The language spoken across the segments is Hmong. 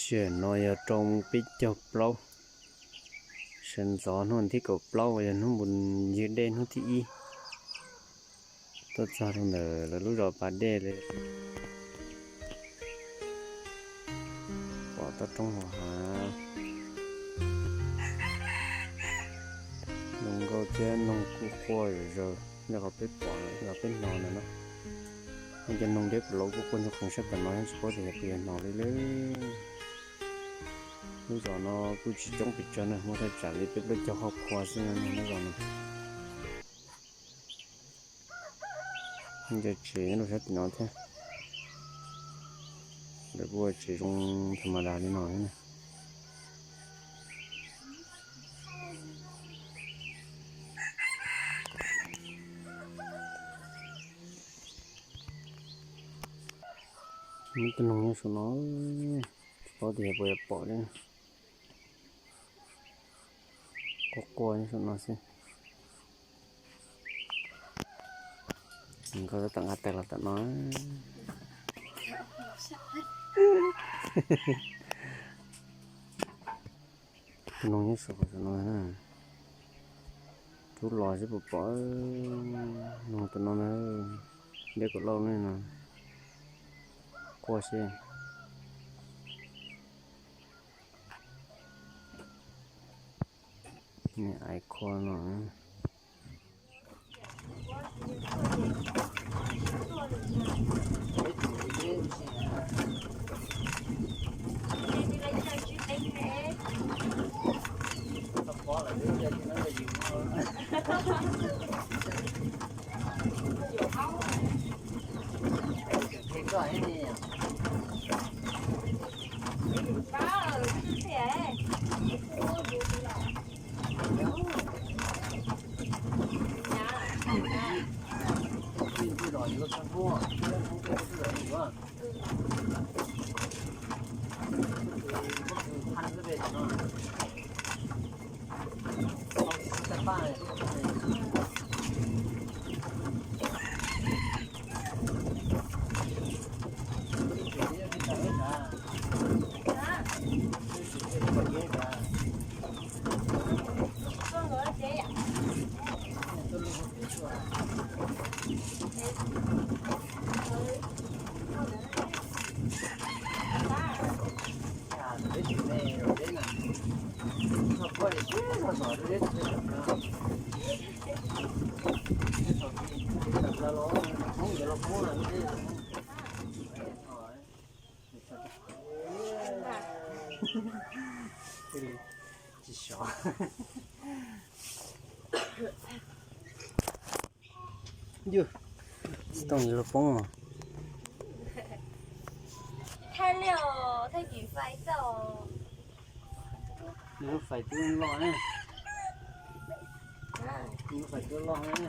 Tam sim no yog rau peb caug plaub, sawv ntxov hnub thib kaum plaub uas yog hnub mus ncig dej hnub thib ib. Tuaj txog rau ntawm lawv lub zos pas dej li, pom toj roob hauv hav, zoo nkauj thiab noog kuj quaj zom zaws li qhov peb pom, li qhov peb hnov ntawd na. Cov noog deb puas lauv kuj quaj ntsoog qees sab tom no, tsis paub tias yog puas yog hnov li lawm. Lub zos no kuj tsis coob pes tsawg na, muaj thaj tsam li peb plaub caug hauv qhua xwb no lub zos no. Cov tsev nyob rau sab tim no thiab, lawv kuj ua tsev zoo tha ma das li no thiab na. Muaj tus noog nyob saum no, tsis paub tias yog puas yuav pom li. Quaj quaj nyob saum no xwb. Nkauj tab tom nqa tes los tom no. Tus noog nyob saum no, rub los seb puas pom. Noog tus no na, deb kom lauj ne no, quaj seb. Niam ais khua no. Tsis sov. Yus, tsis tau nws los poob os. Nws lub fais twb loj na. Nws lub fais twb loj na.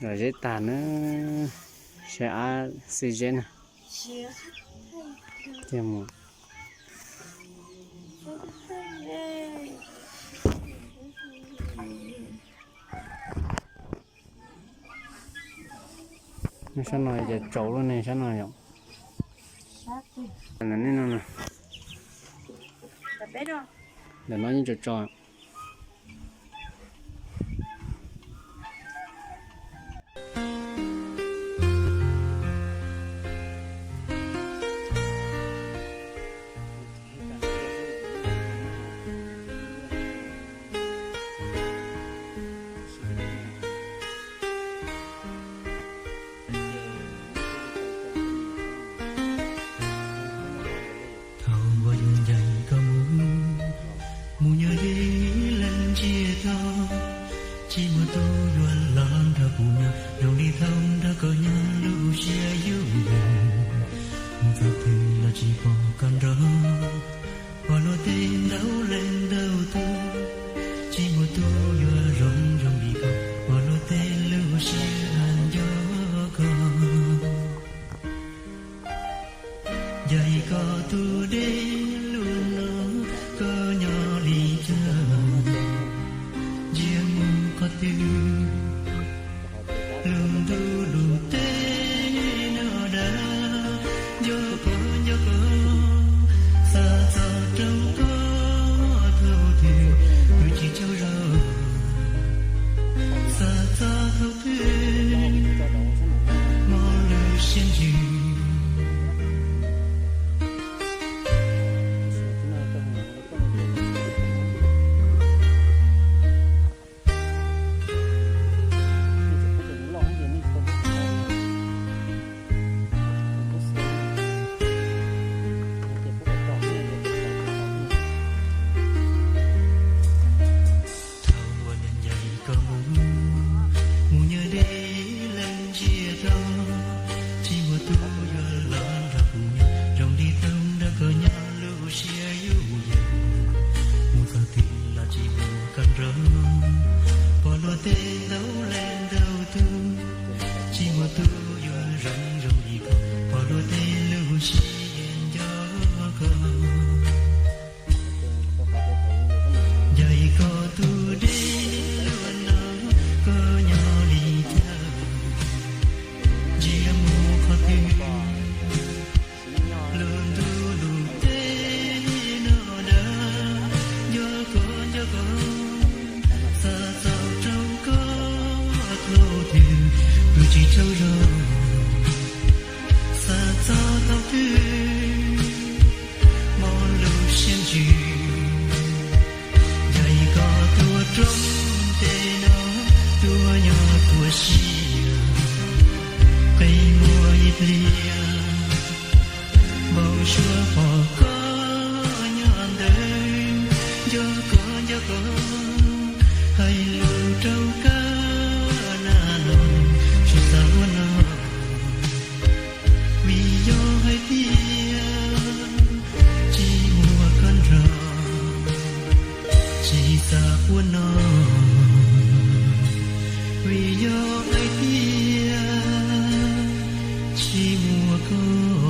Lom zeb tag na, saib ab xib zeb na. Tiag mus. Sab no ces tsaus lub ne sab no yom. Ntawm no yeej tsaus tsaus. Koj tus dej lub no, koj nyob li cas? Ntsia mus qhov twg? Lub ntuj lub teb no dag, nco koj nco koj, xav txog rau koj thaum twg, twb tsis tsaug zog, xav txog thaum twg, mob lub siab ntsws. Thaum ua niam ncaim koj mus, mus nyob deb leej ntsia rau, tsis muaj tus yuav los nrog kuv nyob zoo li thaum nrog koj nyob, lub siab yuj yus, mus txog twg los tsis muaj koj nrog. Pom luag tej ntau leej ntau tus, tsis muaj tus yuav zoo zoo li koj, pom luag tej lub siab nco koj. Ncaim koj tus dej lub no, koj nyob li cas? Ntsia mus qhov twg? Lub ntuj lub teb no dag, nco koj nco koj, xav txog rau koj thaum twg, twb tsis tsaug zog, xav txog thaum twg, mob lub siab ntsws. Ncaim koj tuaj roob ntej no, tuaj nyob tuaj siav, qe muag ib pliag, npau suav pom koj nyob ntawd, nco koj nco koj, hais lus rau koj na no, tsis xav ua no. Vim yog hais tias tsis muaj koj nrog, tsis xav ua no. Vim yog hais tias tsis muaj koj